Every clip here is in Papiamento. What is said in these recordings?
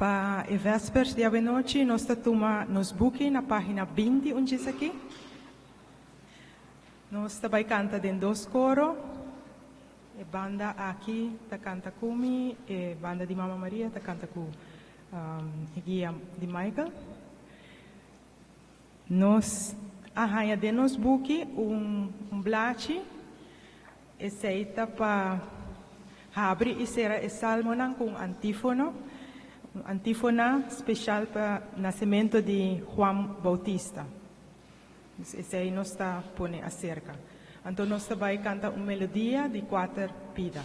Pa e Vespers di awenochi nos ta tuma nos buki na pagina 20 un djis aki. Nos ta bai kanta den dos koro. E banda aki ta kanta ku mi, e banda di Mama Maria ta kanta ku e guia di Michael. Nos a haña den nos buki un blachi. Esei ta pa habri i sera e salmonan ku un antífono, un antífona speshal pa nasementu di Juan Boutista. Esei nos ta pone aserka. Anto nos ta bai kanta un melodia di kuater pida.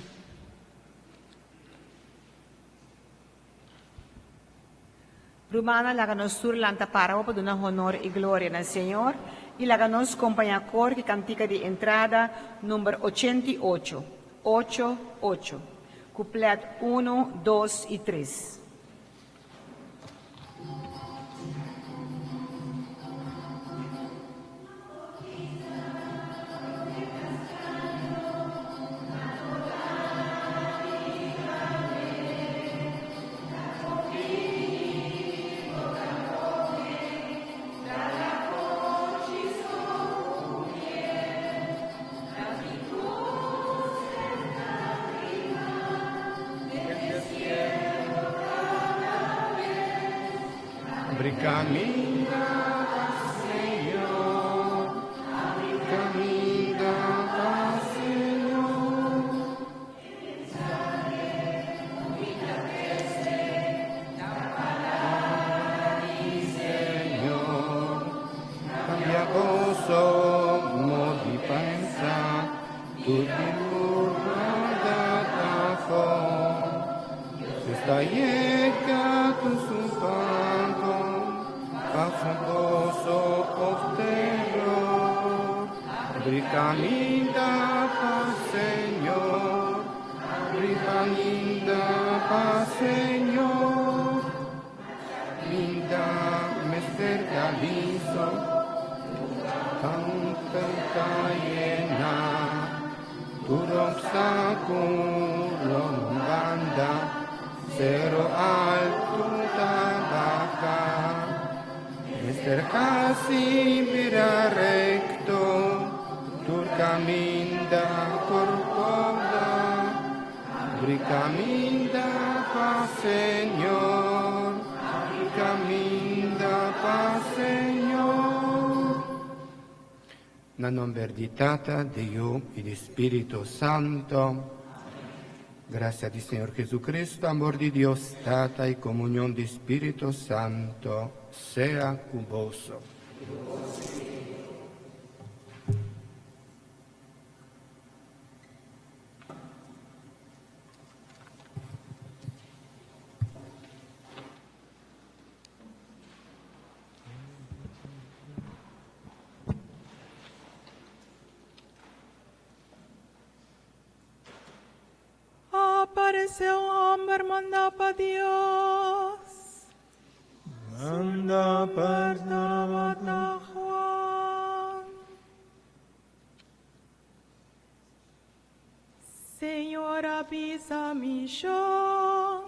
Rumannan, laga nos tur lanta para pa duna honor i gloria na Señor, i laga nos kompañá kor ki kantika di entrada number 88, ocho, ocho, kuplet unu, dos i tres. Abri caminda pa Señor, abri caminda pa Señor. Señor, cambia boso modo di pensa, tur di burlada ta afó. Dios ta yega ku su banco, pasa boso of terror. Abri caminda pa Señor, abri caminda pa Señor. Caminda mester ta liso, tanto ta yena. Tur obstáculo un banda, cero alto ta baja. Mester casi bira recto, tur caminda corcoda. Abri caminda pa Señor, abri caminda pa Señor. Na nomber di Tata, di Yu i di Spiritu Santo. Gracia di Señor Jesucristo, amor di Dios Tata i comunion di Spiritu Santo sea cu boso. Aparece un homber manda pa Dios. Manda pa Tabata Juan. Señor a bisa mi shon,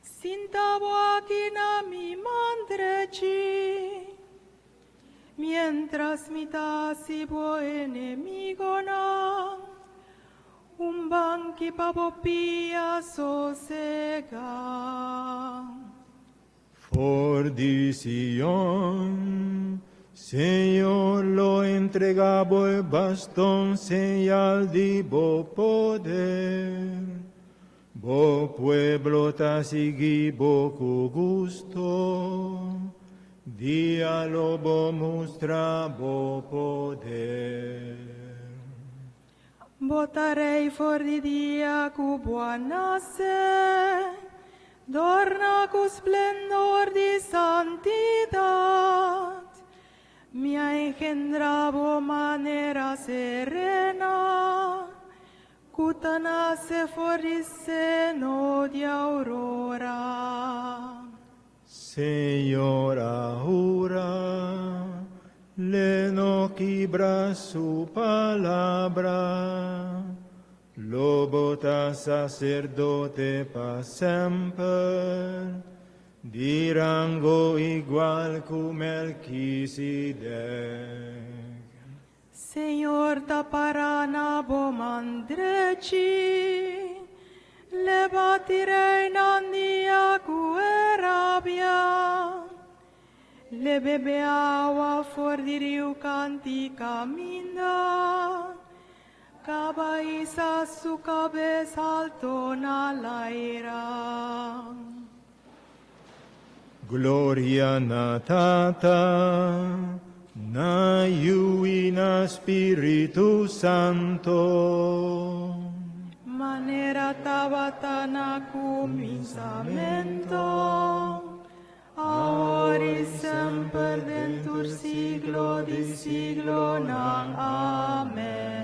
Sinta bo aki na mi man drechi, mientras mi ta hasi bo enemigonan un banki pa bo pia sosega. For di Sion, Señor lo entregá bo e baston, señal di bo poder. Bo pueblo ta sigui bo ku gusto, dia lo bo mustra bo poder. Bo ta rei for di dia ku bo a nase, dorna ku splendor di santidat. Mi a engendra bo manera serena, ku ta nase for di seno di aurora. Señor a hura, l'e no kibra su palabra, Lo bo ta saserdote pa semper. Di rango igual ku Melquisedec. Señor ta pará na bo man drechi, L'e bati reinan dia ku e rabia. L'e bebe awa for di riu kant'i kaminda, Kaba hisa su kabes haltu na laira. Gloria na Tata, na Yu i na Spiritu Santu. Manera tabata na kuminsamentu, awor i semper, den tur siglo di siglonan. Amèn.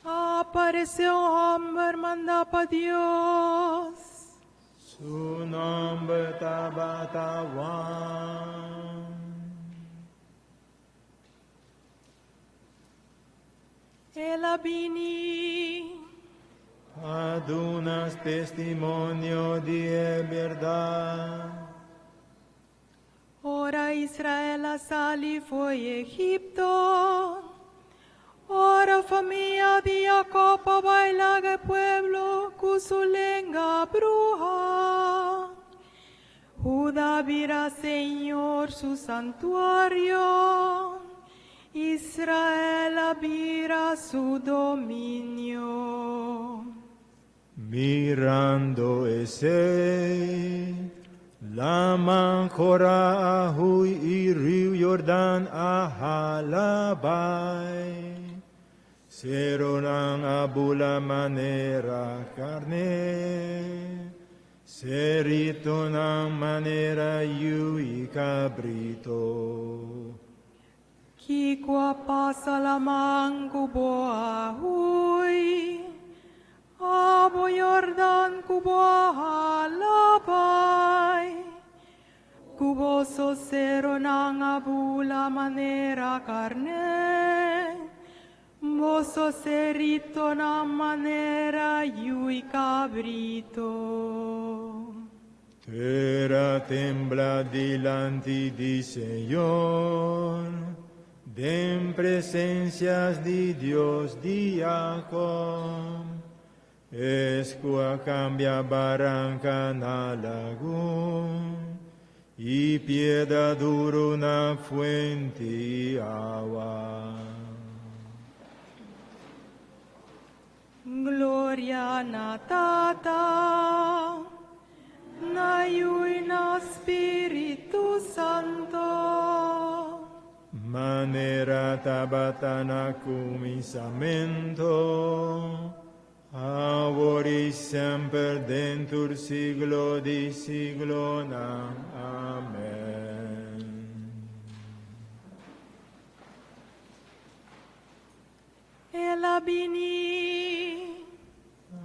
Aparesé un hòmber mandá pa Dios. Su nòmber tabata Juan. El a bini. Pa duna testimonio di e bèrdat. Ora Israel a sali for di Egipto. Ora famia di Jacob a bai laga e pueblo ku su lenga bruhá. Huda a bira Señor su santuario. Israel a bira su dominio. Mirando esei, Laman Kòrá a hui i Riu Yordan a hala bai. Serunan a bula manera karné, seritunan manera yu'i kabritu. Kiko a pasa laman ku bo a hui, abo Yordan ku bo a hala bai, ku boso serunan a bula manera karné, boso seritunan manera yu'i kabritu. Tera a tembla dilanti di Señor, den presensia di Dios di Jacob. Es ku a kambia baranka na lagun, i piedra duru na fuent'i awa. Gloria na Tata, na Yu i na Spiritu Santu. Manera tabata na kuminsamentu, awor i semper, den tur siglo di siglonan. Amèn. El a bini.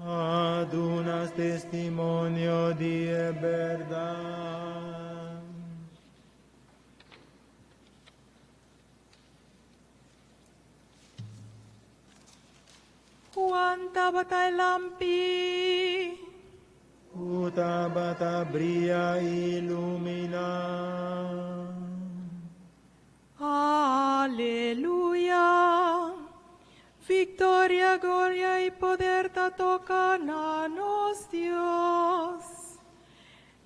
Pa duna testimonio di e bèrdat. Juan tabata e lampi. Ku tabata bria iluminá. Aleluya! Viktoria, gloria i poder ta toka na nos Dios.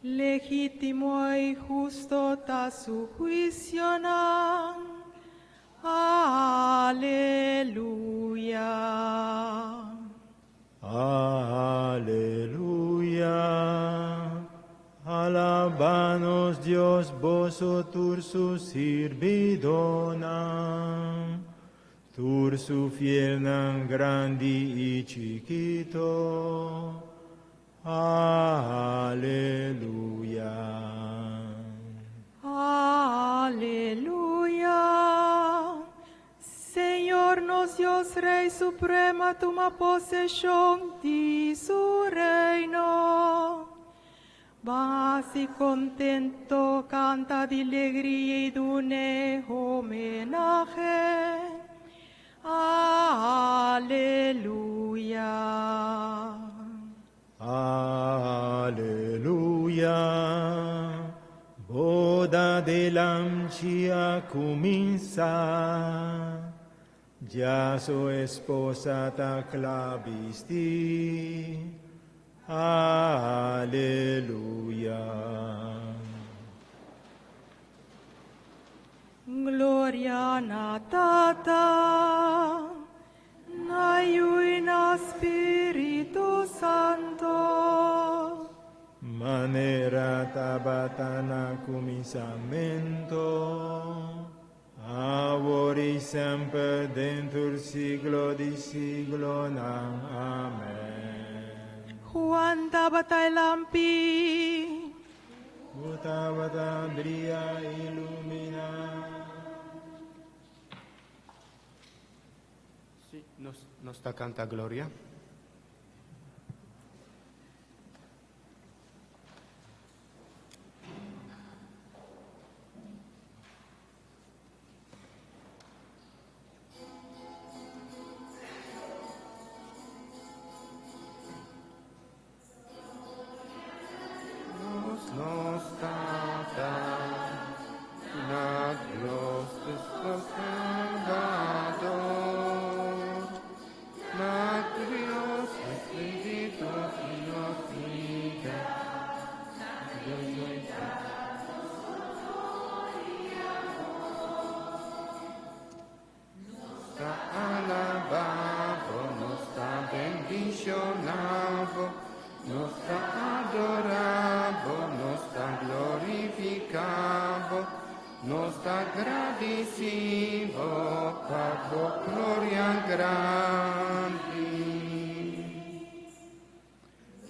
Legítimo i hustu ta su huisionan. Aleluya! Aleluya! Alabá nos Dios, boso tur su sirbidónan, tur su fielnan grandi i chikitu. Aleluya! Aleluya! Señor nos Dios, Rei Supremo, a tuma poseshon di su reino. Ban hasi kontentu, kanta di alegria i dun'é homenahe. Aleluya! Aleluya! Boda di Lamchi a kuminsá. Ya su esposa ta kla bistí. Aleluya! Gloria na Tata, na Yu i na Spiritu Santo. Manera tabata na kuminsamentu, awor i semper, den tur siglo di siglonan. Amèn. Juan tabata e lampi. Bo tabata bria iluminá. Sí, nos, nos ta canta Gloria. Dios nos Tata, na Dios nuestro Salvador, na Dios Espíritu que nos guía, Dios nuestro. Ta alabá Bo, nos ta bendishoná Bo, nos ta adorá Bo, nos ta glorifiká Bo, nos ta gradisí Bo pa Bo gloria grandi.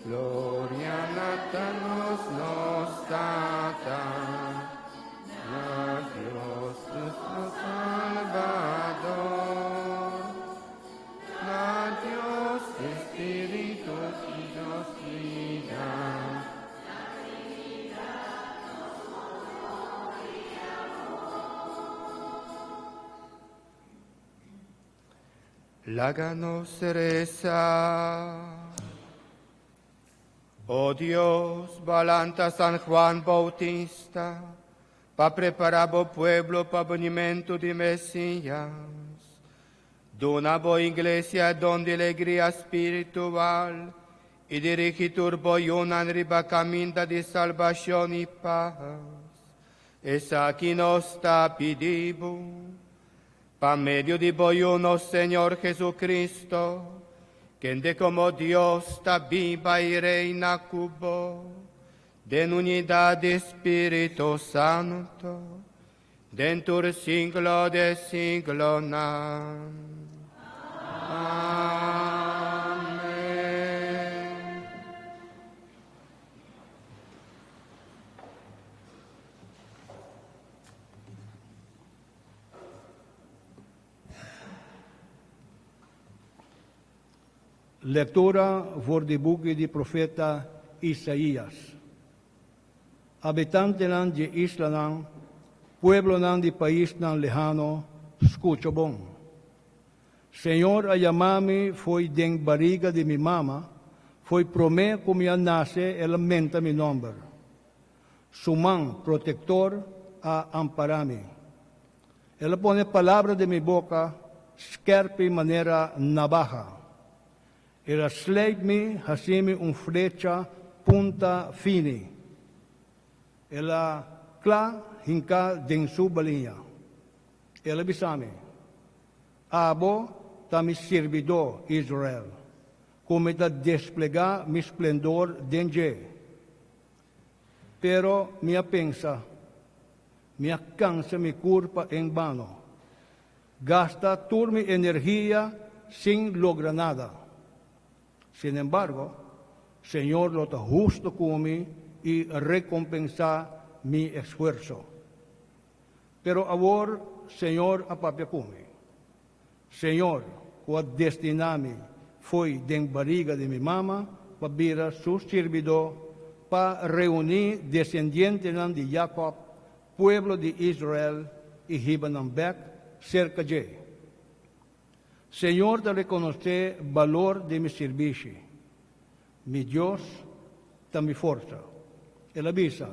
Gloria na ta nos nos Tata, na Dios nuestro Salvador, na Dios Espíritu que nos guía. Laga nos resa. O Dios, balanta San Juan Bautista pa prepará bo pueblo pa benimentu di Mesías. Duna bo iglesia don di alegria spiritual i dirigí tur bo yunan riba kaminda di salbashon i pas. Esaki nos ta pidi bo. Pa medio di bo Yu nos Señor Jesucristo, kende como Dios ta biba y reina cu bo, den unidad di Spirito Santo, den tur siglo de siglonan. Amen. Lektura for di buki di profeta Isaías. Habitantenan dje islanan, pueblonan di paisnan lehano, skucha bon. Señor a yama mi fo'i den bariga di mi mama, fo'i promé ku mi a nase el a menta mi nòmber. Su man protektor a ampará mi. El a pone palabra den mi boka skèrpi manera nabaha. El a sleip mi hasi mi un flecha punta fini. El a kla hinká den su baliña. El a bisa mi, Abo ta mi sirbidó, Israel, ku mi ta desplegá mi splendor den dje. Pero mi a pensa, Mi a cansa mi curpa en bano, gasta tur mi energia sin logra nada. Sin embargo, Señor lo ta husto cu mi y recompensa mi esfuerso. Pero awor Señor a papia cu mi. Señor, cu a destina mi fo'i den bariga di mi mama pa bira su sirbidó, pa reuní desendientenan di Jacob, pueblo di Israel, i hiba nan bek serka dje. Señor ta rekonosé balor di mi sirbishi. Mi Dios ta mi forsa. El a bisa,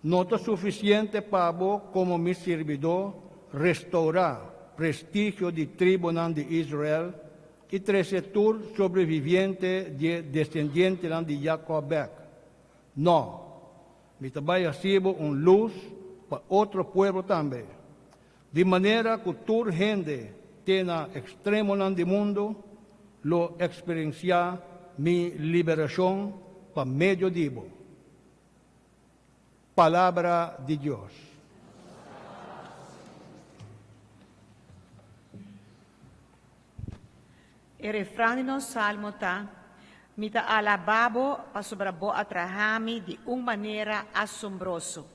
No ta sufisiente pa bo komo mi sirbidó restourá prestigio di tribunan di Israel i trese tur sobreviviente di e desendientenan di Jakòb bèk? Nò, mi ta bai hasi bo un lus pa otro pueblo tambe, di manera ku tur hende te na ekstremonan di mundu lo eksperensiá mi liberashon pa medio di bo. Palabra di Dios. E refran di nos salmo ta, Mi ta alabá bo pasobra bo a traha mi di un manera asombroso.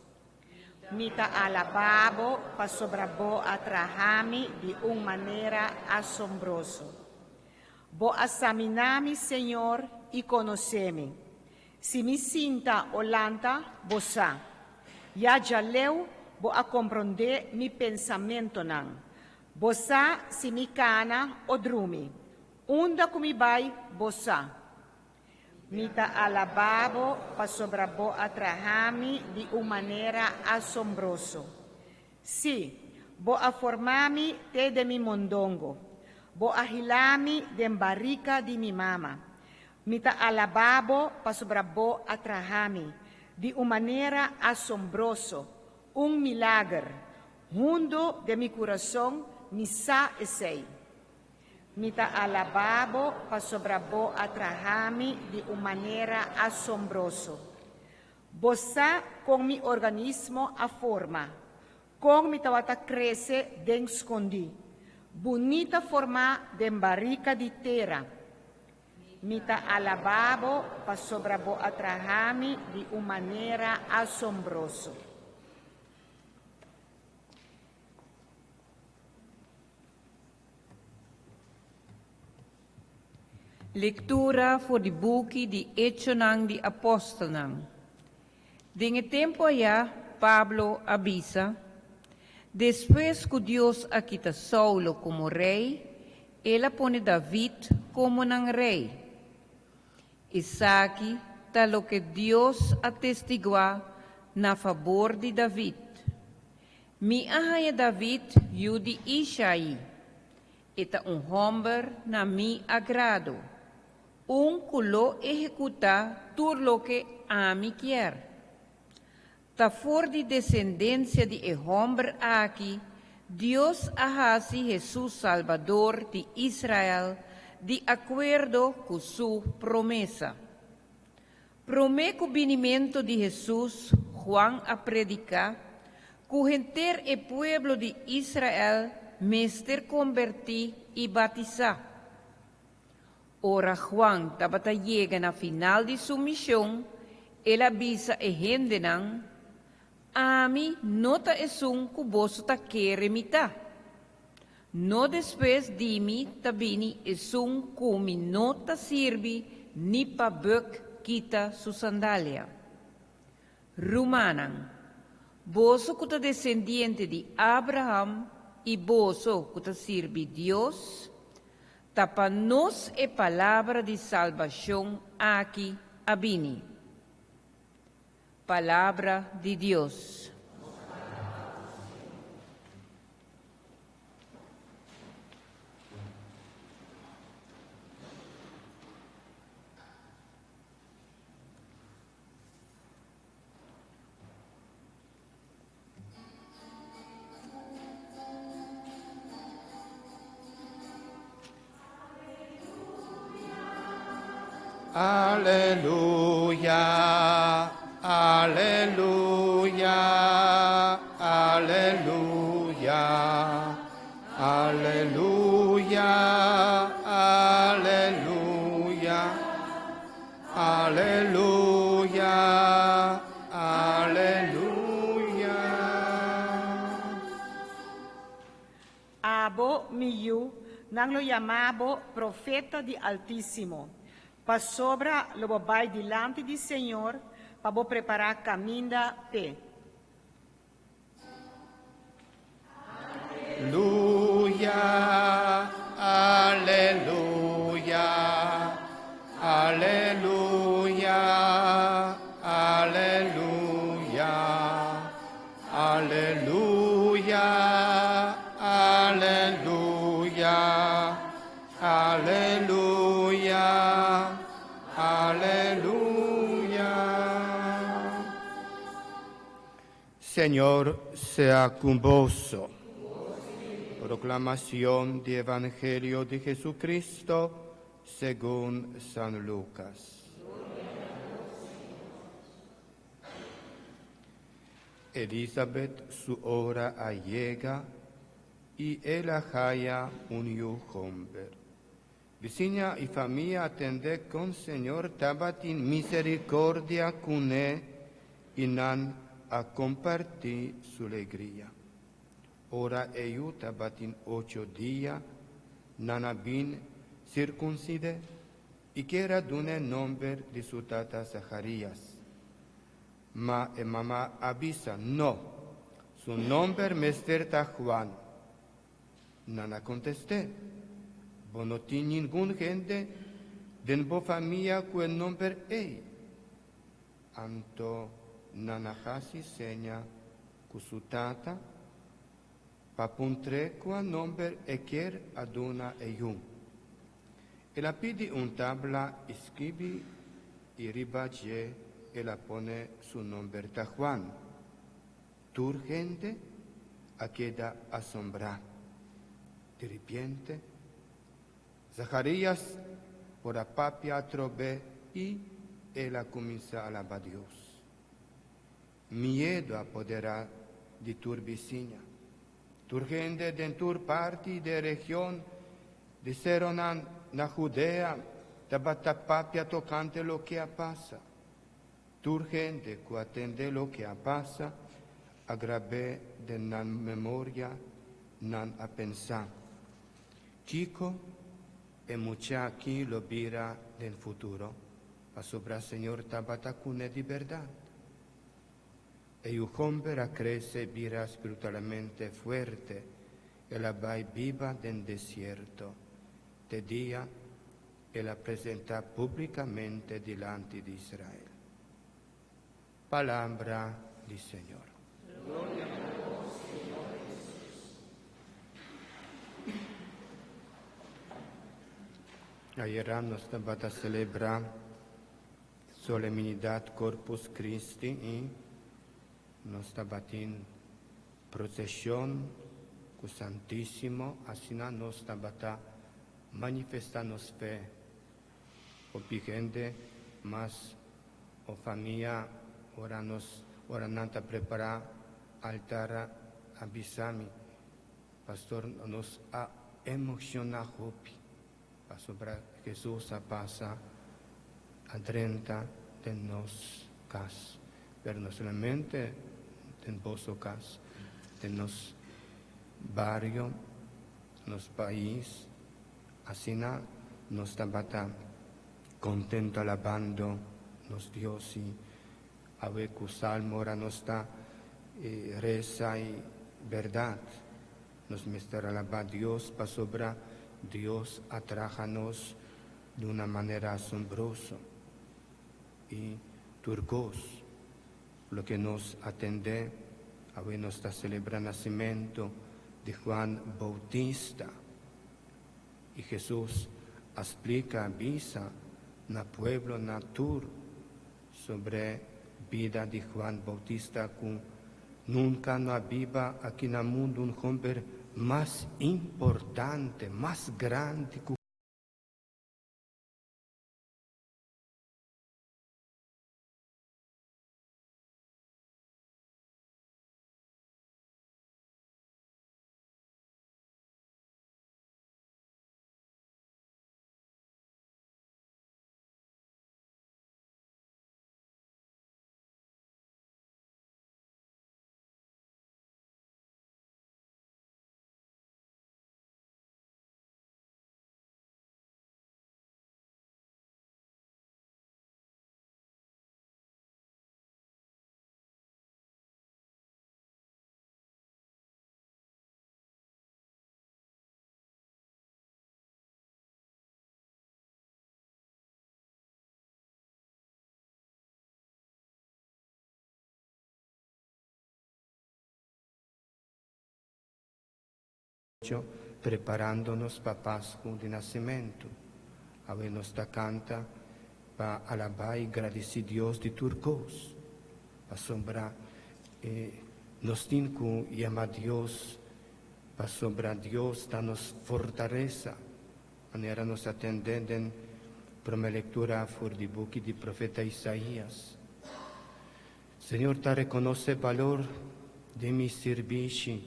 Mi ta alabá bo pasobra bo a traha mi di un manera asombroso. Bo a saminá mi, Señor, i konosé mi. Si mi sinta o lanta, bo sa. Ya djaleu bo a komprondé mi pensamentonan. Bo sa si mi kana o drumi. Unda ku mi bai, bo sa. Mi ta alabá bo pasobra bo a traha mi di un manera asombroso. Sí, bo a forma mi te den mi mondongo. Bo a hila mi den barika di mi mama. Mi ta alabá bo pasobra bo a traha mi di un manera asombroso, un milager. Hundo den mi kurason mi sa esei. Mi ta alabá bo pasobra bo a traha mi di un manera asombroso. Bo sa kon mi organismo a forma, kon mi tabata krese den skondí, bunita formá den barika di tera. Mi ta alabá bo pasobra bo a traha mi di un manera asombroso. Lektura for di buki di Echonan di Apòstelnan. Den e tempu ayá, Pablo a bisa, Despues ku Dios a kita Saulo komo rei, el a pone David komo nan rei. Esaki ta loke Dios a testiguá na fabor di David, Mi a haña David, yu di Ishaí. E ta un hòmber na mi agrado, un ku lo ehekutá tur loke ami kier. Ta for di desendensia di e hòmber aki Dios a hasi Hesus Salbador di Israel di akuerdo ku su promesa. Promé ku binimentu di Hesus, Juan a prediká ku henter e pueblo di Israel mester kombertí i batisá. Ora Juan tabata yega na final di su mishon, el a bisa e hendenan, Ami no ta esun ku boso ta kere mi ta. No despues di mi ta bini esun ku mi no ta sirbi ni pa buk kita su sandalia. Rumannan, boso ku ta desendiente di Abraham i boso ku ta sirbi Dios, ta pa nos e palabra di salbashon aki a bini. Palabra di Dios. Aleluya, aleluya, aleluya, aleluya, aleluya, aleluya, aleluya. Abo, mi yu, nan lo yama bo profeta di Altísimo, pasobra lo bo bai dilanti di Señor pa bo prepará kaminda p'e. Aleluya, aleluya, aleluya. Aleluya, aleluya, aleluya, aleluya. Señor sea ku boso. Proclamación del Evangelio de Jesucristo según San Lucas. Elizabeth su ora a yega i el a haya un yu hòmber. Bisiña i famia a tende kon Señor tabatin miserikòrdia kuné i nan a kompartí su alegria. Ora e yu tabatin ocho dia, nan a bin sirkunsid'é i ker a dun'é nòmber di su tata Zacharias. Ma e mama a bisa, No, su nòmber mester ta Juan. Nan a kontest'é, Bo no tin ningun hende den bo famia ku e nòmber ei. Anto nan a hasi seña ku su tata pa puntr'é kua nòmber e kier a duna e yu. El a pidi un tabla i skibi i riba dje el a pone su nòmber ta Juan. Tur hende a keda asombrá. Di ripiente, Zacharias por a papia atrobe i el a kuminsá alabá Dios. Miedu a poderá di tur bisiña. Tur hende den tur parti di e region di seronan na Judea tabata papia tokante loke a pasa. Tur hende ku a tende loke a pasa a grab'é den nan memoria, nan a pensa, Kiko e mucha aki lo bira den futuro? Pasobra Señor tabata kuné di bèrdat. E yu hòmber a krese i bira spiritualmente fuerte, el a bai biba den desierto te dia el a presentá públikamente dilanti di Israel. Palabra di Señor. Gloria na bo, Señor Jesus. Ayera nos tabata selebrá Solemnidat Corpus Christi i nos tabatin proseshon ku Santísimo, asina nos tabata manifestá nos fe. Hopi hende mas o famia ora nos ora nan ta prepará altar a bisa mi, Pastor nos a emoshoná hopi pasobra Jesus a pasa a drenta den nos kas, pero no solamente den boso kas, den nos bario, nos pais, asina nos tabata contento alabando nos Dios y awe cu salmo ora nos ta reza y berdad nos mester alaba Dios pasobra Dios a traha nos di una manera asombroso y tur cos loke nos atende awe nos ta celebra nacimento di Juan Bautista. I Hesus a splika, bisa na pueblo na tur sobre bida di Juan Bautista ku nunka no a biba aki na mundu un homber mas importante, mas grandi ku. Preparándonos pa Pasku di Nasementu. Awe nos ta kanta pa alabá i gradisí Dios di tur kos, pasobra nos tin ku yama Dios, pasobra Dios ta nos fortalesa, manera nos a tende den promé lektura for di buki di profeta Isaías. Señor ta rekonosé balor di mi sirbishi,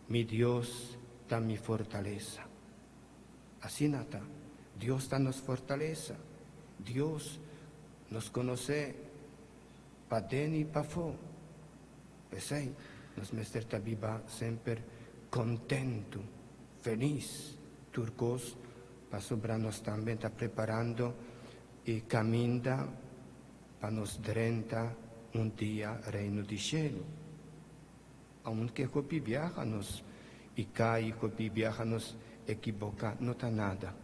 mi Dios ta mi fortalesa. Asina ta, Dios ta nos fortalesa. Dios nos konosé paden i pafó. P'esei, nos mester ta biba semper kontentu, felis, tur kos pasobra nos tambe ta preparando e kaminda pa nos drenta un dia Reino di Shelu. Aunke hopi biaha nos i kai, hopi biaha nos ekiboká, no ta nada.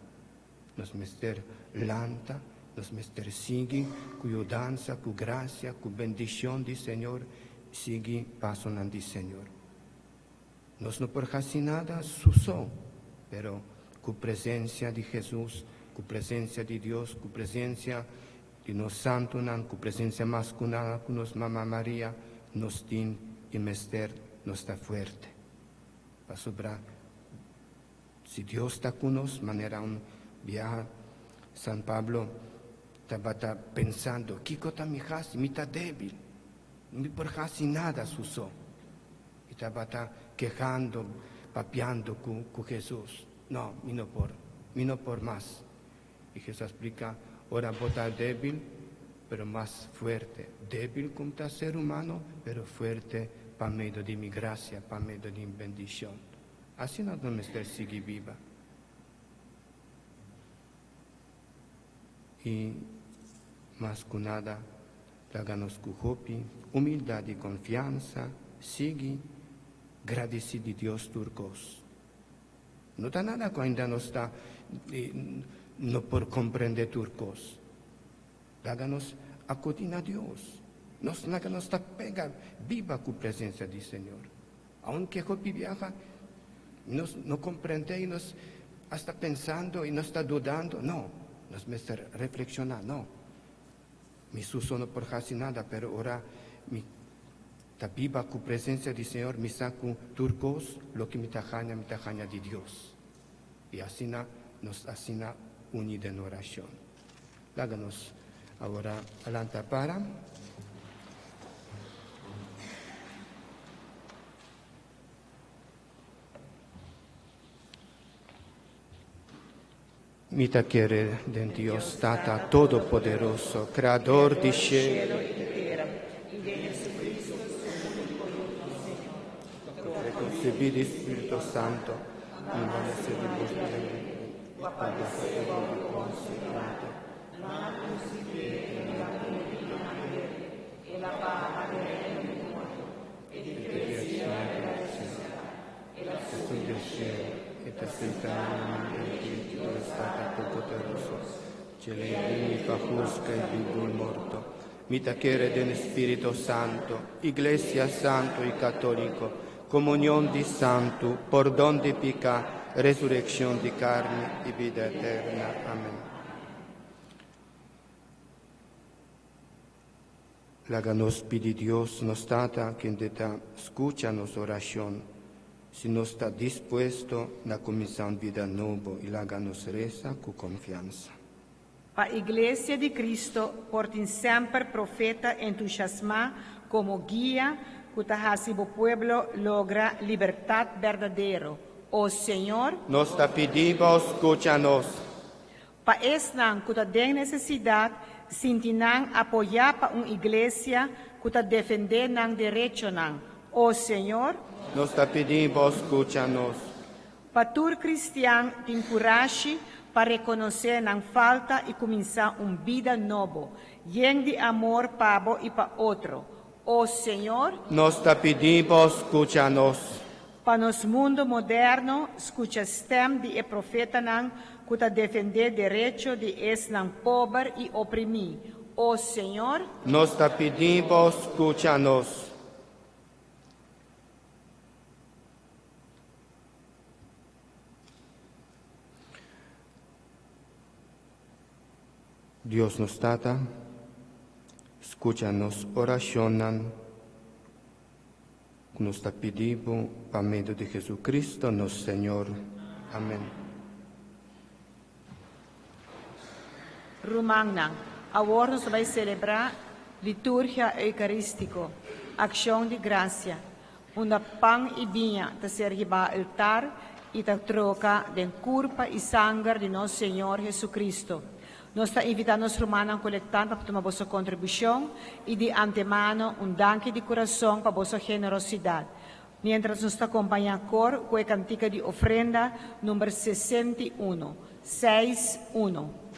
Nos mester lanta, nos mester sigui ku yudansa, ku grasia, ku bendishon di Señor, sigui pasonan di Señor. Nos no por hasi nada su so, pero ku presensia di Hesus, ku presensia di Dios, ku presensia di nos santunan, ku presensia mas ku nada ku nos Mama Maria, nos tin i mester nos ta fuerte. Pasobra si Dios ta ku nos, manera un biaha San Pablo tabata pensando, Kiko ta mi hasi? Mi ta débil, no mi por hasi nada su so. I tabata kehando, papiando ku ku Hesus, No, mi no por, mi no por mas. I Hesus a splika, Ora bo ta débil, pero mas fuerte. Débil kum ta ser humano, pero fuerte pa medio di mi grasia, pa medio di mi bendishon. Asina nos mester sigui biba. I mas ku nada, laga nos ku hopi humildat i konfiansa sigui gradisí di Dios tur kos. No ta nada ku ainda nos ta no por komprendé tur kos. Laga nos akudí na Dios. Nos laga nos ta pega biba ku presensia di Señor. Aunke hopi biaha nos no komprendé i nos asta pensando i nos ta dudando, no, nos mester reflekshoná, no, mi suso no por hasi nada, pero ora mi ta biba ku presensia di Señor, mi sa ku tur kos loke mi ta haña, mi ta haña di Dios. I asina nos asina uní den orashon. Laga nos awor a lanta para. Mi ta kere den Dios Tata Todopoderoso, Kreador di shelu i tera, i den Jesucristo, su úniko Yu, nos Señor, ku konsebí di Spiritu Santo, i nase di Virgen i padesé bou di Poncio Pilato, Jesús del cielo, e ta sentá na man derechi di Dios Tata Todopoderoso, dje lei bini pa husga e bibu i morto. Mi ta kere den Spirito Santo, Iglesia Santo i Católico, comunion di santu, pordon di piká, resureccion di carni i bida eterna. Amen. Laga nos pidi Dios, nos Tata, kende ta skucha nos orashon, si nos ta dispuesto na kuminsá un bida nobo i laga nos resa ku konfiansa. Pa Iglesia di Cristo por tin semper profeta entusiasmá komo guia ku ta hasi bo pueblo logra libertat berdadero. O Señor. Nos ta pidi bo skucha nos. Pa esnan ku ta den nesesidat sinti nan apoyá pa un iglesia ku ta defendé nan derechonan. O Señor. Nos ta pidi bo skucha nos. Pa tur kristian tin kurashi pa rekonosé nan falta i kuminsá un bida nobo, yen di amor pa bo i pa otro. O Señor. Nos ta pidi bo skucha nos. Pa nos mundo moderno skucha stèm di e profetanan ku ta defendé derecho di esnan pober i oprimí. O Señor. Nos ta pidi bo skucha nos. Dios nos Tata, skucha nos orashonnan ku nos ta pidi Bo pa medio di Jesucristo nos Señor. Amèn. Rumannan, awor nos ta bai selebrá Liturgia Eukarístiko, Akshon di Grasia, unda pan i biña ta ser hibá altar i ta troka den kurpa i sanger di nos Señor Jesucristo. Nos ta invitá nos rumannan kolektant pa tuma boso kontribushon i di antemano un danki di kurason pa boso generosidat. Miéntras nos ta kompañá kor ku e kantika di ofrenda number 61, seis uno.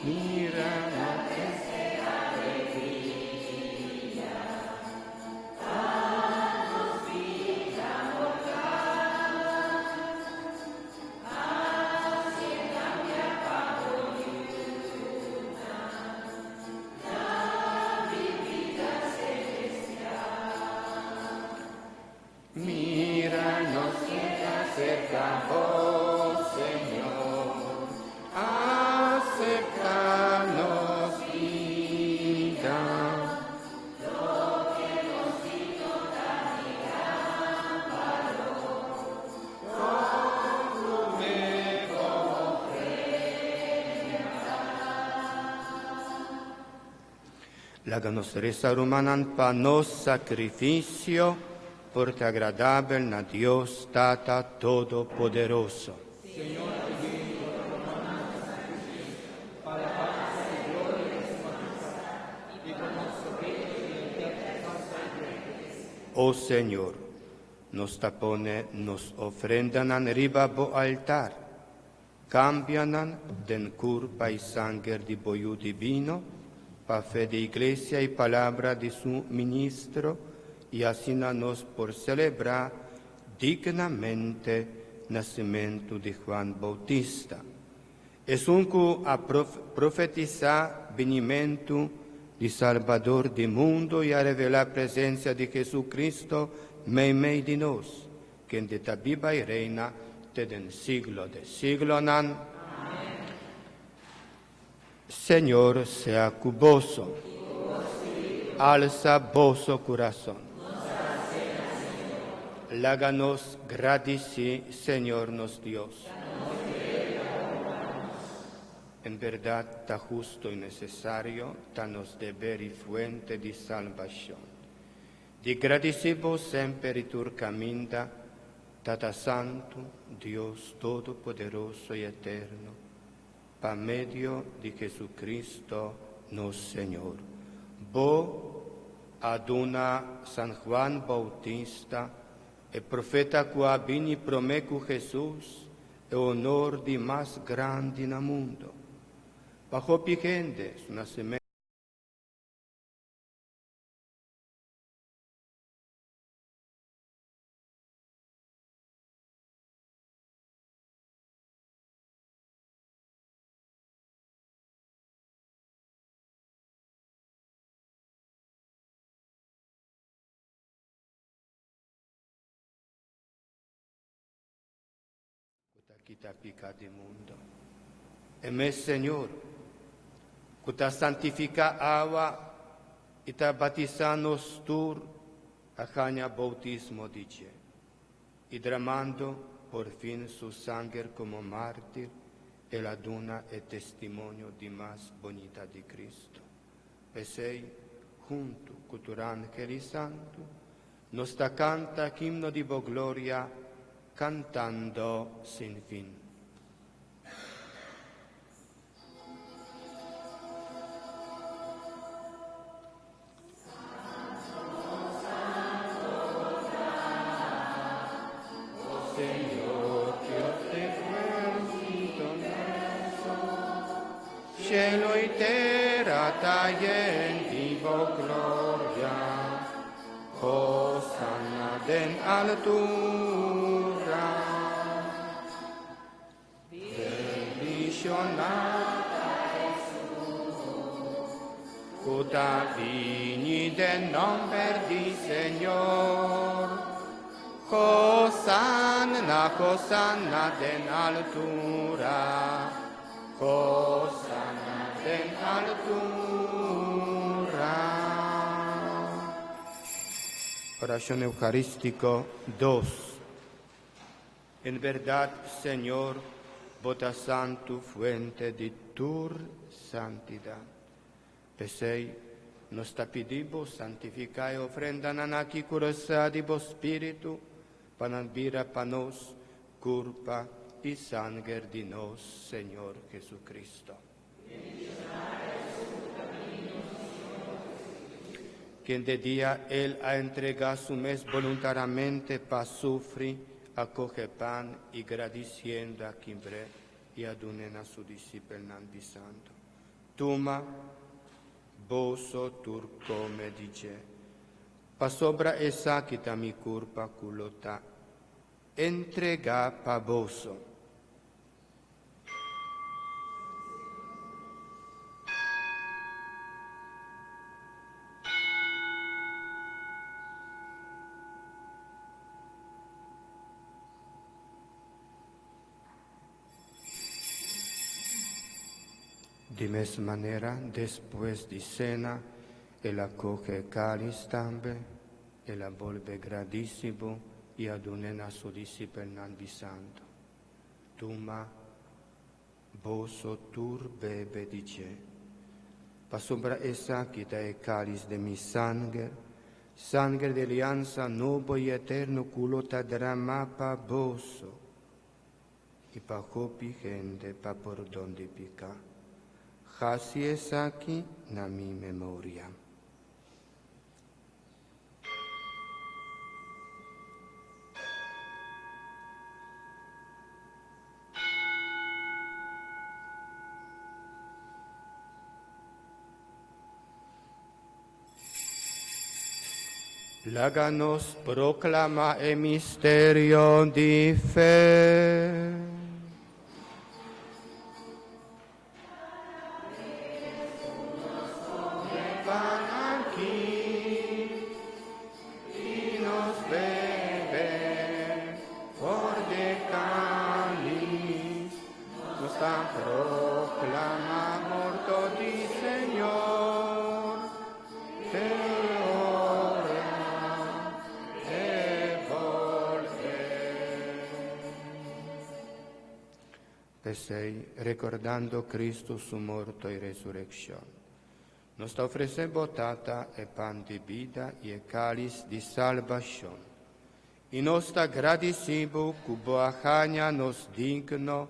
Mira Mira nos acerca vos, Señor, aceptanos vida. Laga nos resa rumannan pa nos sakrifisio por ta agradabel na Dios Tata Todopoderoso. Señor, pidi pa alabansa i gloria di Su Majestad i pa nos probecho di henter Su Santa Iglesia. O Señor, nos ta pone nos ofrendanan riba bo altar. Kambia nan den kurpa i sanger di bo Yu Divino, pa fe di Iglesia i palabra di su ministro, i asina nos por selebrá dignamente nasimentu di Juan Boutista, esun ku a profetisá binimentu di Salbador di mundu i a revelá presensia di Jesucristo meimei di nos, kende ta biba i reina te den siglo de siglonan. Señor sea ku boso. Alsa boso kurason. Laga nos gradisí Señor nos Dios. En bèrdat ta hustu i nesesario, ta nos deber i fuente di salbashon. Di gradisí Bo semper i tur kaminda, Tata Santu, Dios Todopoderoso i Eterno, pa medio di Jesucristo nos Señor. Bo a duna San Juan Bautista, e profeta ku a bini promé ku Jesus, e honor di mas grandi na mundo. Pa hopi hende, su nasimentu. kita piká di mundu. E mes Señor, ku ta santifiká awa i ta batisá nos tur, a haña boutismo di dje, i dramando por fin su sanger komo mártir, el a duna e testimonio di mas bonita di Cristo. P'esei, huntu ku tur ángel i santu, nos ta kanta himno di bo gloria, kantando sin fin. Señor Dios di ejércitonan, Cielo i tera ta yen di bo gloria. Hosanna den altura. Bendishoná ta esun ku ta bini den nòmber di Señor. Hosanna, hosanna den altura. Hosanna den altura. Orashon Eukarístiko dos. En bèrdat, Señor, bo ta santu, fuente di tur santidat. P'esei, nos ta pidi bo santifiká e ofrendanan aki ku rosá di bo Spiritu, pa nan bira pa nos kurpa i sanger di nos Señor Jesucristo. Kende dia El a entregá su mes boluntaramente pa sufri, a kohe pan i gradisiendo a kimbr'é i a dun'é na su disipelnan, bisando, Tuma, boso tur kome di dje, pasobra esaki ta mi kurpa ku lo ta entregá pa boso. Di mes manera, despues di sena, el a kohe e kális tambe, el a bolbe gradisibo i a dun'é na su disipelnan, bisando, Tuma, boso tur bebe di dje, pasobra esaki ta e kális di mi sanger, sanger di aliansa nobo i eterno ku lo ta dramá pa boso i pa hopi hende pa pordon di piká. Hasi esaki na mi memoria. Laga nos proclama e misterio di fe. Pan aki i nos bebe for di kalis. Nos ta proclama morto di Señor te ora e bolbe. P'esei, rekordando Kristu su morto i resurekshon, nos ta ofresé bo, Tata, e pan di bida i e kális di salbashon. I nos ta gradisí bo ku bo a haña nos digno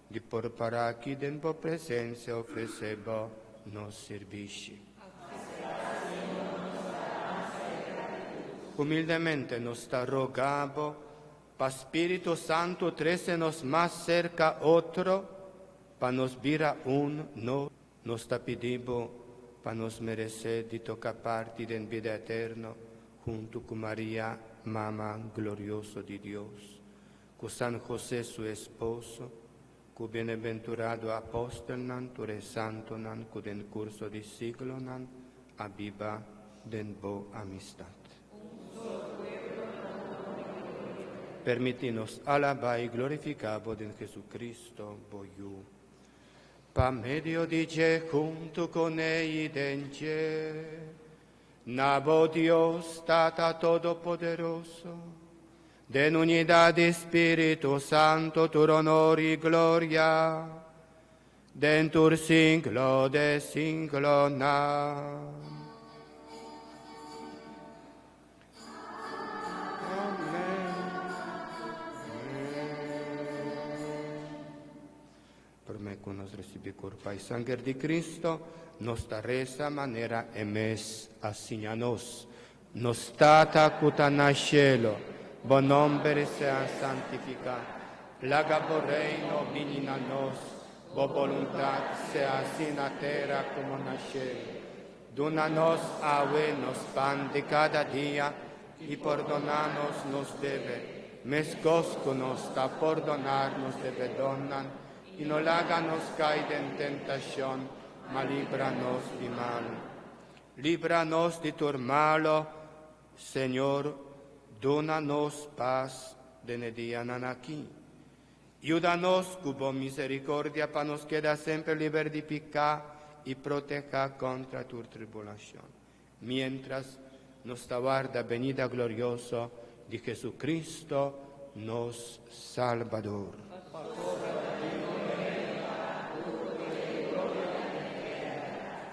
di por para aki den bo presensia ofresé bo nos sirbishi. Humildemente nos ta roga bo Pa Spiritu Santu trese nos mas serka otro, pa nos bira un, no. Nos ta pidi Bo pa nos meresé di toka parti den bida eterno huntu ku Maria, Mama glorioso di Dios, ku San José su esposo, ku bienaventurado apòstelnan, tur e santunan ku den kurso di siglonan a biba den Bo amistat. Permití nos alabá i glorifiká bo den Jesucristo, bo Yu. Pa medio di dje, huntu kuné i den dje, na bo Dios, Tata Todopoderoso, den unidat di Spiritu Santu, tur honor i gloria, den tur siglo de siglonan. Promé ku nos risibí kurpa i sanger di Kristo, nos ta resa manera e mes a siña nos, Nos Tata ku ta na shelu, bo nòmber sea santifiká. Laga bo Reino bini na nos. Bo boluntat sea hasi na tera komo na shelu. Duna nos awe nos pan di kada dia, i pordoná nos nos debe, meskos ku nos ta pordoná nos debedónan, i no laga nos kai den tentashon, ma libra nos di malu. Libra nos di tur malu, Señor, duna nos pas den e dianan akí. Yuda nos ku bo miserikordia pa nos keda semper liber di piká i protehá kontra tur tribulashon, miéntras nos ta warda benida glorioso di Jesucristo, nos Salbador.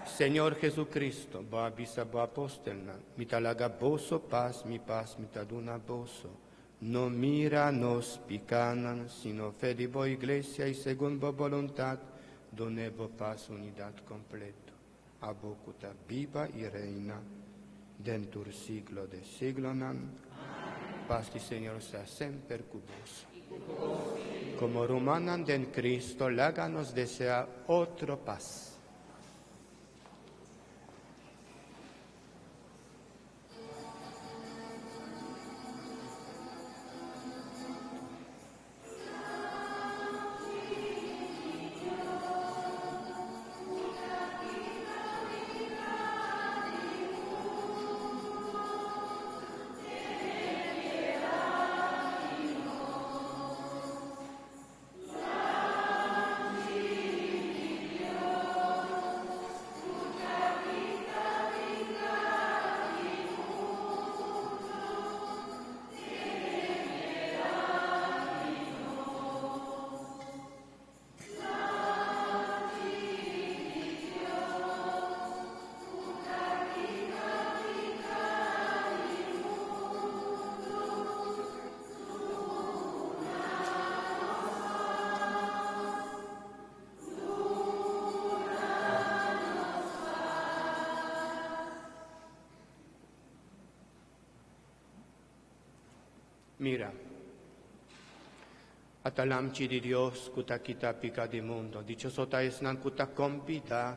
Señor Jesucristo, bo a bisa bo apostelnan, Mi ta laga boso pas, mi pas mi ta duna boso. No mira nos pikánan, sino fe di bo Iglesia i segun bo boluntat, dun'é bo pas unidat kompleto. Abo ku ta biba i reina den tur siglo de siglonan. Pas di Señor sea semper ku boso. Komo rumannan den Cristo, laga nos deseá otro pas. Mira, ata Lamchi di Dios ku ta kita pika di mundo. Dichoso ta esnan ku ta kombidá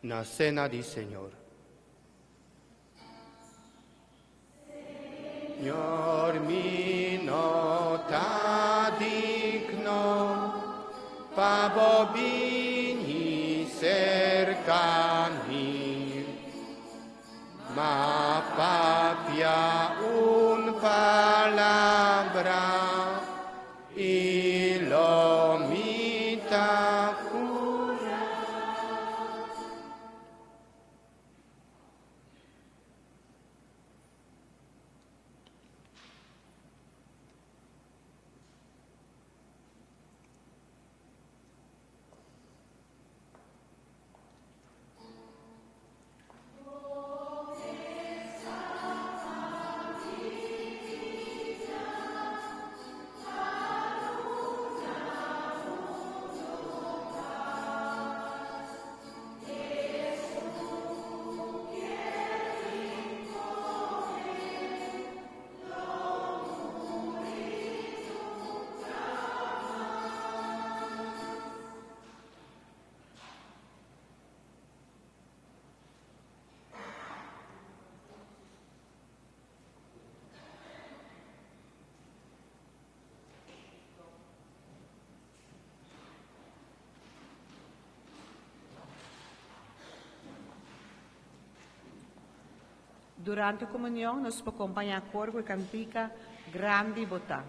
na sena di Señor. Señor, mi no ta digno pa bo bini cerca mi, ma papia un palabra i lo mi ta cura. Durante komunion nos por kompañá kor ku e kantika Grandi Bo Ta.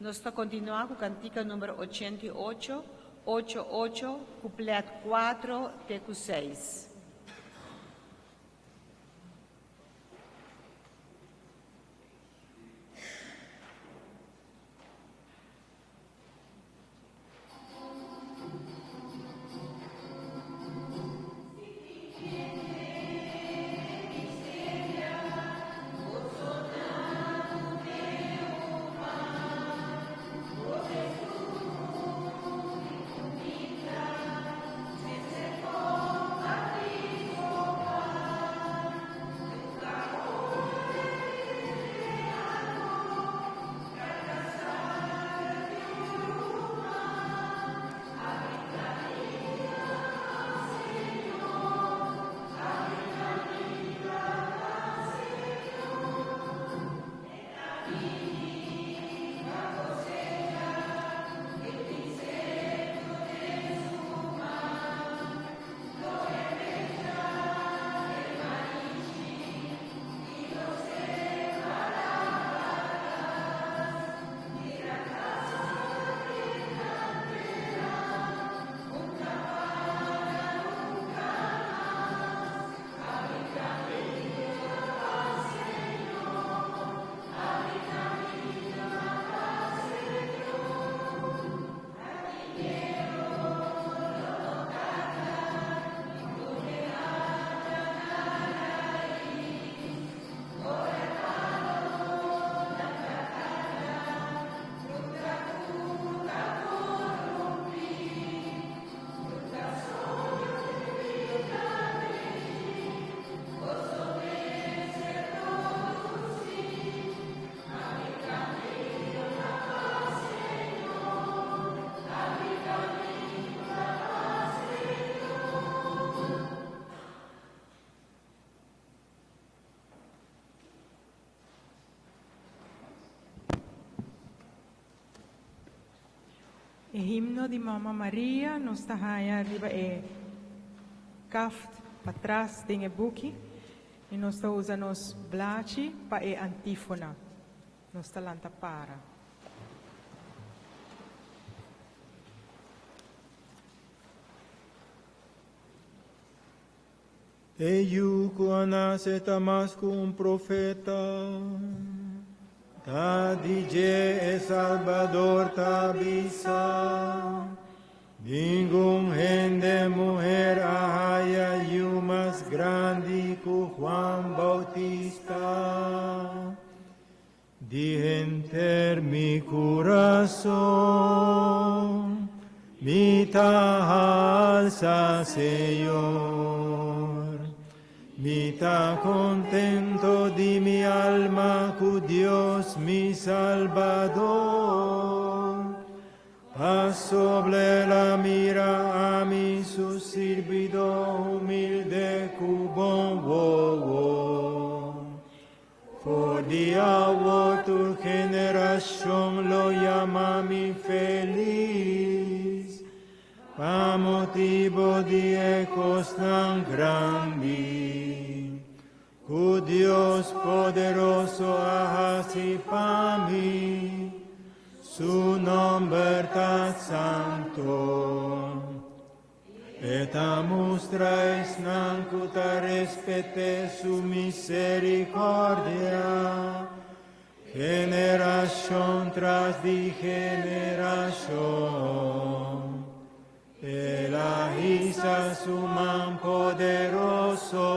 Nos ta kontinuá ku kantika number 88, 8 8, kuplet 4 te ku 6. E himno di Mama Maria nos ta haña riba e kaft patras den e buki i nos ta usa nos blachi pa e antífona. Nos ta lanta para. E yu ku a nase ta mas ku un profeta. Ta di dje e Salbador ta bisa. Ningun hende muher a haya yu mas grandi ku Juan Bautista. Di henter mi kurason, mi ta halsa Señor. Mi ta kontento di mi alma ku Dios mi Salbador. Pasobra el a mira ami su sirbidó humilde ku bon wowo. For di awor tur generashon lo yama mi felis, pa motibu di e kosnan grandi ku Dios poderoso a hasi pa mi. Su nòmber ta santu. E ta mustra esnan ku ta respet'é su miserikòrdia, generashon tras di generashon. El a hisa su man poderoso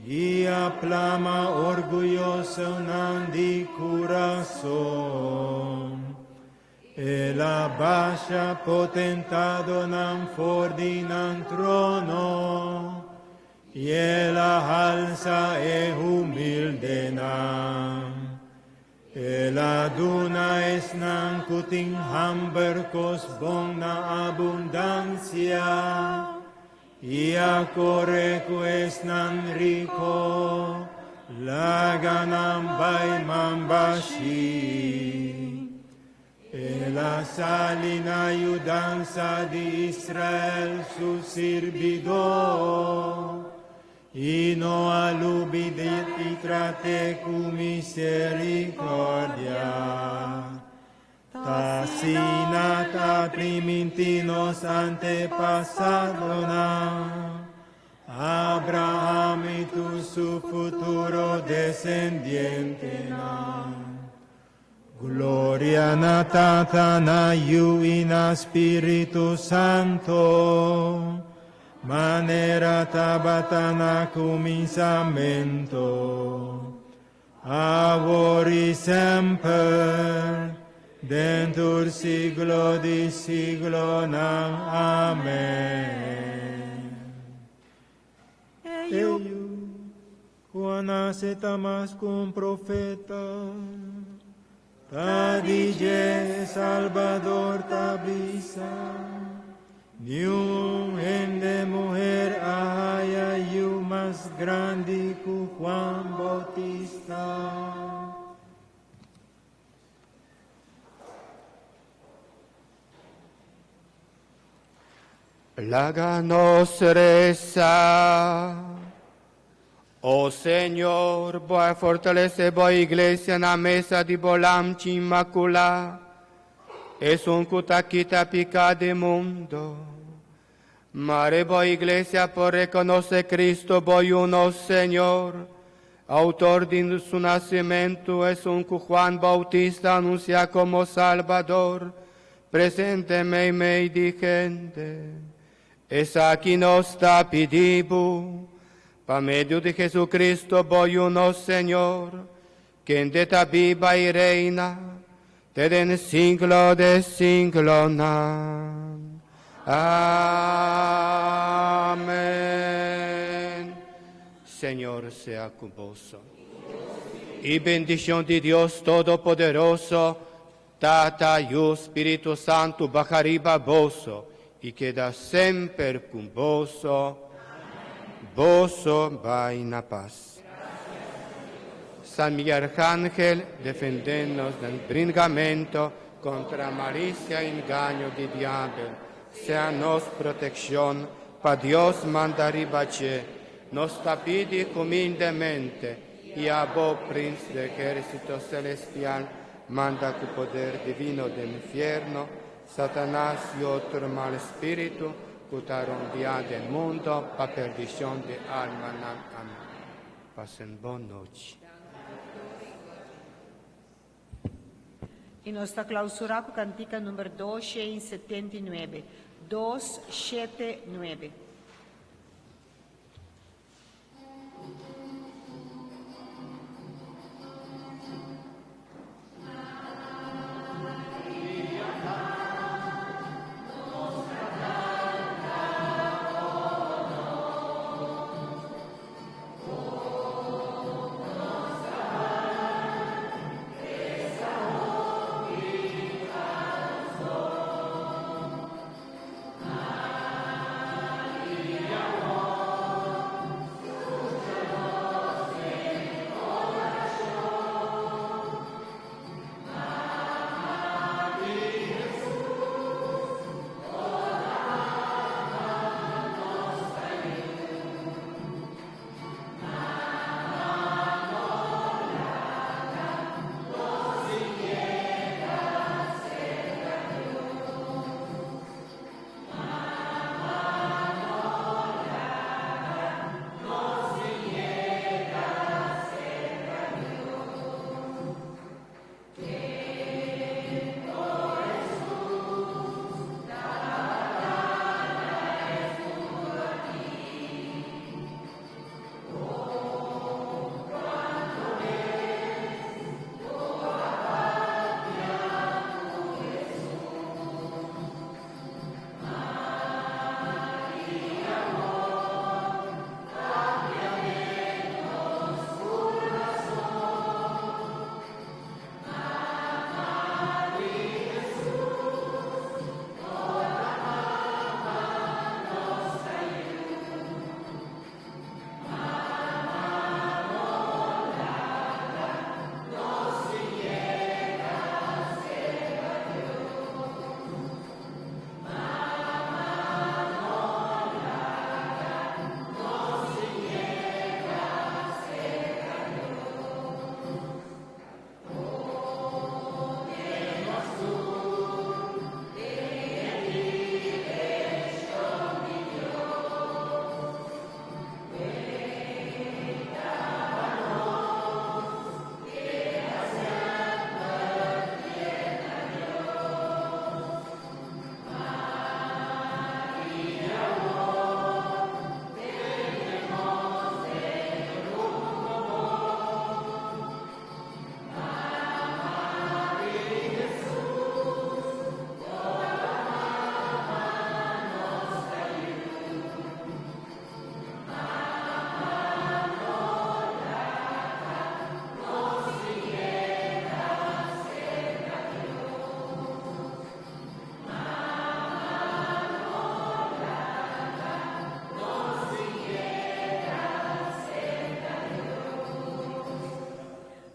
i a plama orguyosonan di kurason. El a basha potentadonan for di nan trono, i el a halsa e humildenan. El a duna esnan ku tin hamber kos bon na abundansia, i a kore ku esnan riko, laga nan bai man bashí. El a sali na yudansa di Israel su sirbidó, i no a lubid'é i trat'é ku miserikòrdia. T'asina ta primintí nos antepasadonan, Abraham i tur su futuro desendientenan. Gloria na Tata, na Yu i na Spiritu Santo, manera tabata na kuminsamentu, awor i semper, den tur siglo di siglonan. Amèn. E E yu yu ku a nase ta mas ku un profeta, ta di dje Salbador ta bisa. Niun hende muher a haya yu mas grandi ku Juan Bautista. Laga nos resa. O Señor, Bo a fortalesé bo iglesia na mesa di bo Lamchi Inmakulá, esun ku ta kita piká di mundu. Mare bo iglesia por rekonosé Cristo bo Yu nos Señor, autor di su nasementu, esun ku Juan Bautista a anunsiá komo Salbador, presente meimei di hende. Esaki nos ta pidi bo, pa medio di Jesucristo bo Yu nos Señor, kende ta biba i reina te den siglo di siglonan. Amèn. Señor sea ku boso. I bendishon di Dios Todopoderoso, Tata, Yu, Spiritu Santu, baha riba boso i keda semper ku boso. Boso bai na pas. San Miguel Arcángel, defendé nos den bringamentu kontra malisia i engaño di diabel. Sea nos protekshon, pa Dios manda riba dje. Nos ta pidi humildemente, i abo, Prins di ehérsito selestial, manda ku poder divino den infierno Satanas i otro mal spiritu ku ta rondiá den mundu pa perdishon di almanan. Amèn. Pasen bon nochi. I nos ta klousurá ku kantika number 279. 279.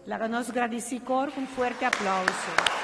Laga nos gradisí kor ku un fuerte aplouso.